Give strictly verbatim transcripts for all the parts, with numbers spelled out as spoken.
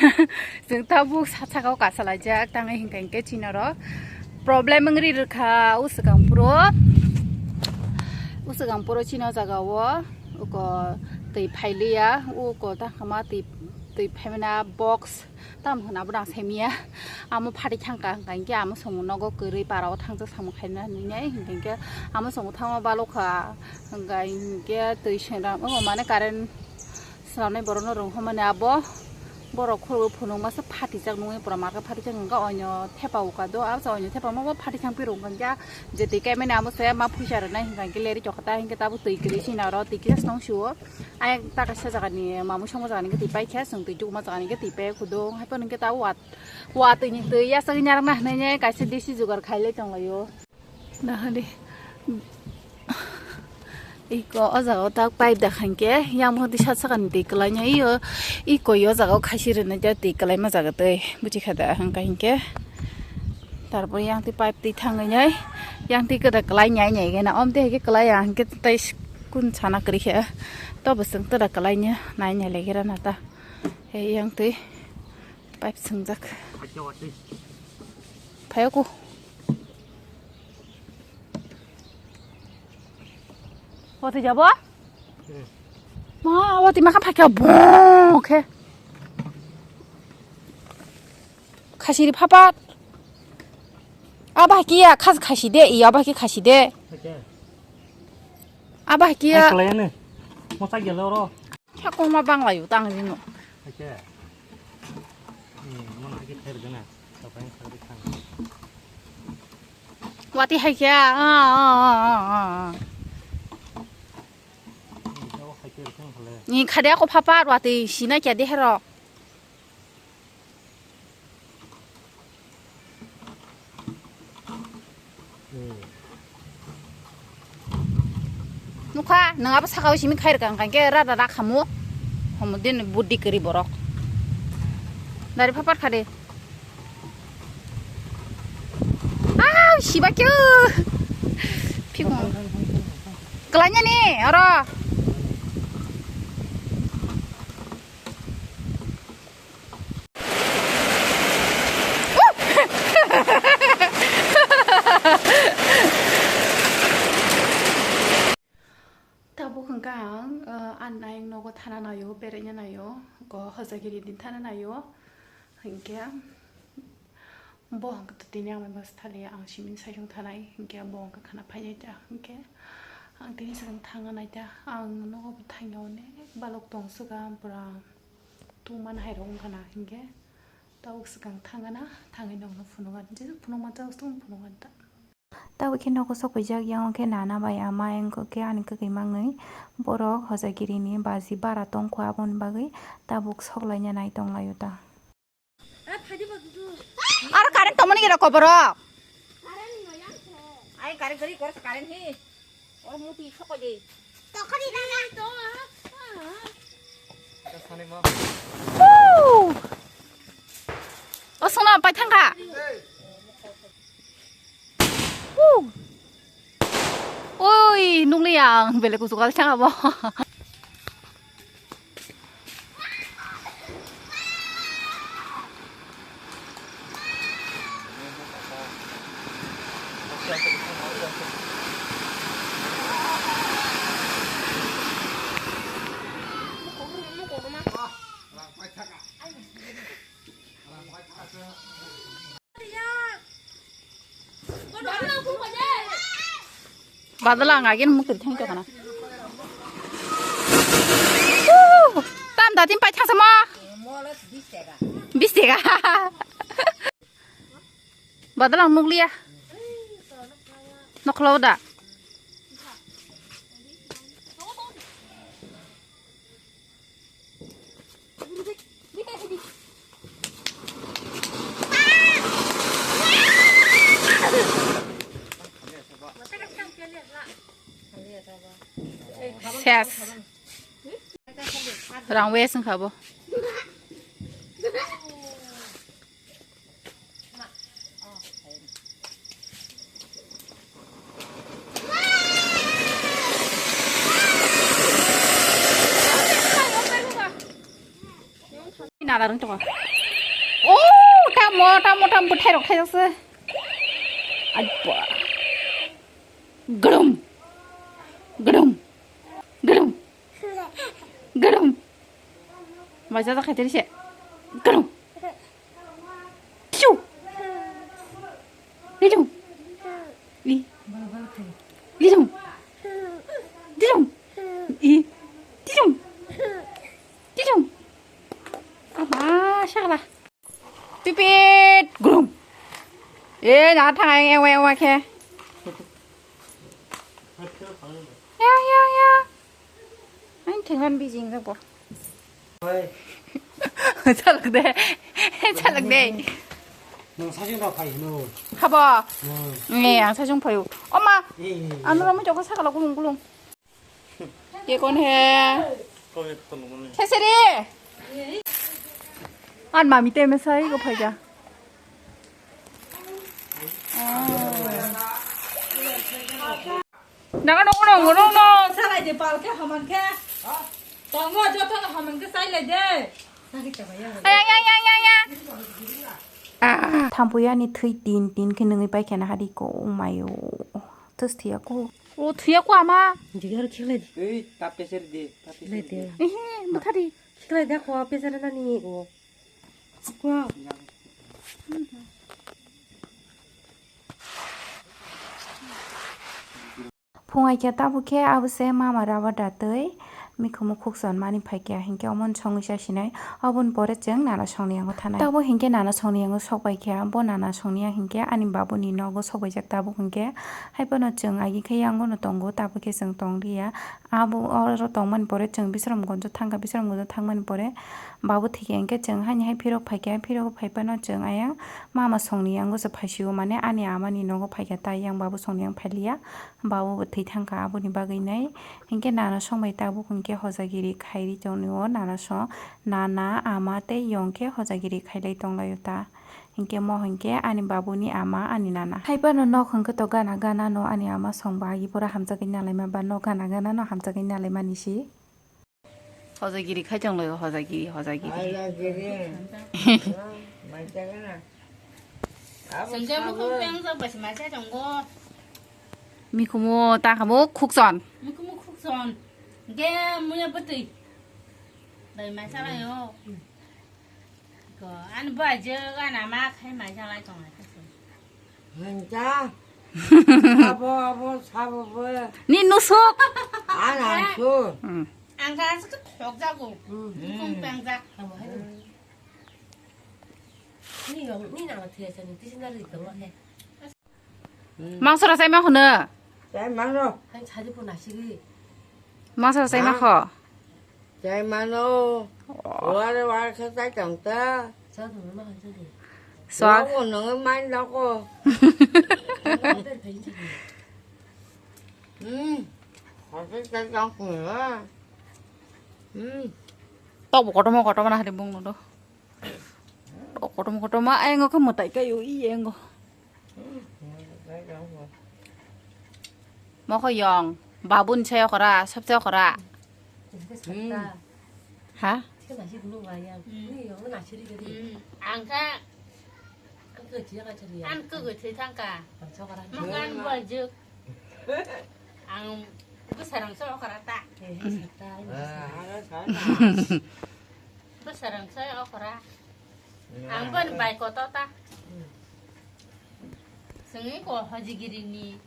Chwng tabuk sat saka o kasalaijak, tangwi hinkha hinkhe chini oro problem wngwi rwkha. O swkang phuru, o swkang phuru chini o jaga o uko twi phailiya, uko tangkha ma twi, twi phaimana box. Tamo hwnwi abo dang semiya. Amo phatwi thangkha, hwnkha hinkhe amo chwng nogo kwrwi para o thangjak samung khaina hinwi nai, hwnkha hinkhe amo chwng thangma balokha, hwnkha hinkhe twi swnam, o mane current swnamnai borokno rwng hwnmani abo. Borok khoroknwi phunukma se phatijak nungwi pura market phatijak hwnkha oino thepa uka do, abo se oino thepa ma bo phatwi thang phirok hwnkha hinkhe je twi kaimani amo se ma phuisa rwnai hwnkha hinkhe leri chokha ta hinkhe tabuk twi kwrwi sina oro twi kisa se nung sio. Ayang ta kaisa jagani mamui songma jagani khe twi paikha, chwng twi chukma jagani khe twi pai kudo. Haiphano hwnkhe ta wa, wa twi ni twi yasagwi narwkna hinwi kaisa desi jugar khailai tonglaio. Nahadi. Iko o jaga o tak pipe da khankhe, yang mohodi sat sakani twi kwlainai o, iko o jaga o khasi rwnai ja twi kwlaima jaga twi. Buji kha da hwnkha hinkhe. Tarpor yang twi pipe twi thangwi nai, yang twi kwda kwlai nai nai gana, om twi hai khe kwlai ya hinkhe tai kun sana kwrwi khe. To bwswng kwda kwlai nai nai lai gira na ta. He yang twi pipe swngjak. Phaio ku. Watwi jabo? Ma, watwi makha phaikha bo khe. Khasiri phapat. Aba kiya khas khasi de, iya aba ki khasi de. Aba kiya. Kalai ne. Mosa gelo ro. Kya koma banglayo tang jino. Oke. Hmm, mana ki ther jana. Tapai khagri khang. Wati hai kya. Ah, ah, ah, ah, ah. Ni khade ako phapat wati sina kya de hero. Nukha, nwng abo saka o simi khairwkha, hwnkha khe rada rakhamu. Homo din buddi kwrwi borok. Dari phapat khade. Au, siba kyo. Phikung. Kwlanya ni, oro. Tabuk hwnkha ang, uh, ang ayang nogo thana naio, beraina naio, go Hojagiri din thana naio, hinkhe bo hwnkha tini ang bai bwsa thali ang simin saichung thanai, hinkhe bo hwnkha khana phainai ta, hinkhe ang tini swkang thangna nai ta, ang nogo bo thangya onek balok tong swkang pura. Tungmani hai rok wngkha na hinkhe tabuk swkang thangana, thangwi nokno phunukgani, jesuk phunukma tabuk swkang phunukgani ta. Tabuk khe nogo sok paijak, yang khe nana bai ama, yang khe ani kwkhwi mangwi borok Hojagiri ni baji bara tongkho, aboni bagwi tabuk sok laina nai tong laio ta. Aro current tongmani gira koborok. Ai current gari kor current hi. Or muti sokoi de. Tokari nana. Woo! O sona pai thangkha. Woo! Oi, nukliya ang belai kuchuk kal thangkha bo. Badala ang agin mukri thang chokana. Tam datim pai thang sama. Bis tega. Badala ang nukliya. Nokhlo da. Ses. Rang wes wngkha bo. Arang toko. Oh, tamo, tamo, tamo, bwthai rok thai se. Ai ba. Grum. Grum. Grum. Grum. Mai jajak khai teri se. Grum. Piu. Dijung. I. Dijung. Dijung. I. Dijung. Dijung. Ama sakala. Pipit. Grum. E, na thang eng eng eng khe. Ya, ya, ya. Ang thenglan bijing jabo. Oi. Chalak de. Chalak de. Nang sajing rok phai hino. Habo. Hmm. Eh, ang sajung phayo. Oma. Eh, eh, eh. Anu ramo joko sakala gulung gulung. Ye kon he? Kau ye kon kon. Kheseri. An mami te mesai ko phaja. Naga nongo nongo nongo. Salai de pal khe haman khe. Tongo joto no haman khe sai lai de. Ay, ay, ay, ay, ay, ay. Ah. Thampui ani thwi tin tin khe nungwi paikha na hari ko umayo. Tus thiya ko. O thiya ko ama. Jigar khilai. Ei, ta peser de, ta peser de. Ehe, mutha di. Khilai de ko peser na ni o. Ko. Phungai khe tabuk khe abo se mama raba da twi mikhumu khukchon mani phai khe hinkhe omo songwi sa sinai. Oboni pore chwng nana songni yango thanai. Tabuk hinkhe nana songni yango sok pai khe bo nana songni yang hinkhe ani babuni nogo sok bai jak tabuk hinkhe. Haiphano chwng agi khe yango no tongo tabuk khe chwng tong liya. Abo oro tongmani pore chwng Bisramgonjo thangkha, Bisramgonjo thangmani pore babu thikhe hinkhe chwng haini hai phirok phaikha, phirok phaiphano chwng ayang mama songni yango se phaisio mane ani amani nogo phaikha tai yang babu songni yang phailiya. Babu bo thwi thangkha, aboni bagwi nai hinkhe nana song bai tabuk hinkhe hojagiri khairi tongo, nana song, nana, ama tei yong khe hojagiri khailai tonglaio ta. Hinkhe mo hinkhe ani babuni ama, ani nana. Haiphano nok hinkhe to gana gana no ani ama song ba agi pura hamjagwi nalaima ba nok gana gana no hamjagwi nalaimani si. Hojagiri khai tong lai, hojagiri, hojagiri. Hojagiri. Mai jagana. Abo sabo. Sengke mukhung peng jok bai se mai sai tongo. Mikhumu ta khamu khukchon. Mikhumu khukchon. Ge muya bwtwi. Bai mai sa lai o. Ko, ani bwajwk, ani ama khai mai salai tong lai khe se. Hwnka. Abo, abo, sabo bo. Ni nusuk. Ani ang su. Hmm. Ang kha aswk thok jago. Hmm. Bukung pengjak. Ni yong, ni nang thia chani, tisi na ri tong khe. Hmm. Mangso rw chaima hwno? Chai mano. Hai chadi po nasigi. Mangso rw chaima kho? Chai mano. Oh. Wara wara khe chai tong ta. Chai tong ma hai chadi. Swak. Wara nang mai lako. Hmm. Kho chai tong kho. Hmm. Tok bo kotorma kotorma na hari bung no. Kotom kotom ma engo khe mwtai kai o i engo. Mokho yong, babun se okora, sabse okora. Hmm. Ha? Hmm. Ang kha, ang kagwi thwi thangkha. Mokho ang buaijwk. Ang bwsarang se okora ta. Eh, eh, sa ta, eh, sa ta. Bwsarang se okora. Ang boni bai koto ta. Sengwi ko hojigiri ni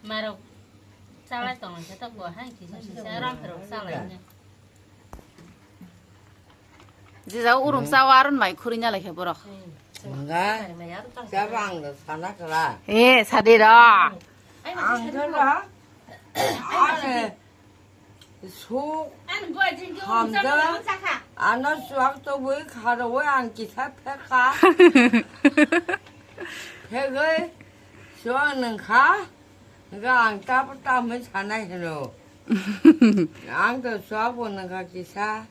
marok chalai tong khe to ko hai kisa kisa ram pherok chalai ne. Jisa urum sa warun mai khuri nya lai khe borok. Mangga. Jaba ang sana kala. Eh, sadi ro. Ang kala. Are. Suk hamjak, ano suak tobwi kharwi ang kisa phekha. Phegwi suak nungkha, hwnkhe ang tabo tamwi sanai hwno. Ang to suak bo nungkha kisa.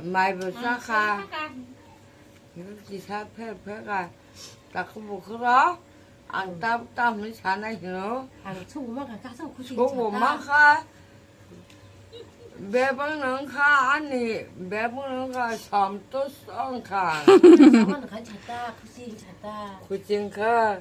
Maibo chakha. Kisa pher pher ka. Takhu bukhuro. Ang tab tam ni sanai hino. Ang subo mangkha, kasong khusi subo mangkha. Bebak nang kha ani, bebak nang kha, samto song kha. Kuching kha,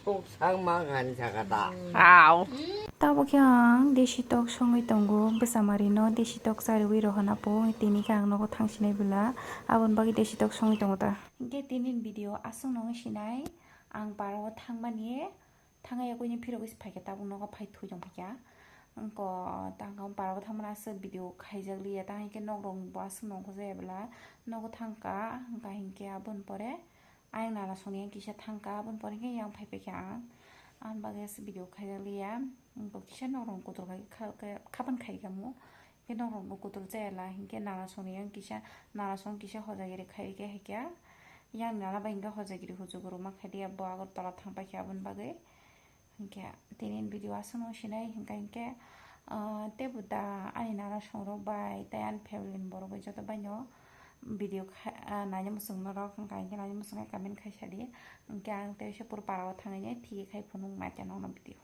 sok sang ma khan sakata. Wow. Tabuk khe ang desi tok songwi tongo, bwsamari no desi tok chariwi rohorna po, tini khe ang nogo thangsinai bwla, aboni bagwi desi tok songwi tongo ta. Hwnkhe tini video aswk no wngwi sinai, ang parao thangmani, thangwi yakui ni phirogwi se phaikha, tabuk nogo phai thwi tong phaikha. Wngko tang kha parao thangmani aswk video khaijak liya, tang hinkhe nok rok bo aswk nongkho jaya bwla, nogo thangkha, wngkha hinkhe aboni pore ayang nana songni yang kisa thangkha, aboni pore hinkhe yang phai paikha ang. Aboni bagwi aswk video khaijak liya, wngkha kisa nok rok kotor khai kha-, kha-, khapan khai kha mo. Hinkhe nok rok bo kotor jaya la, hinkhe nana songni yang kisa, nana song kisa hojagiri khai khe, hinkhe yang nana bai hinkhe hojagiri hujugo rwma khai diya, bo Agartala thang paikha aboni bagwi. Hinkhe tini video aswk no sinai, hinkhe, hinkhe, ah, teibo da ani nana song rok bai tei ani family ni borok bai joto bai no video kha-, ah, naina muchung norok, hinkhe, hinkhe naina muchung khe comment khai sadi. Hinkhe ang tei se pur parao thangwi nai thik khai phunuk naikha nokno video.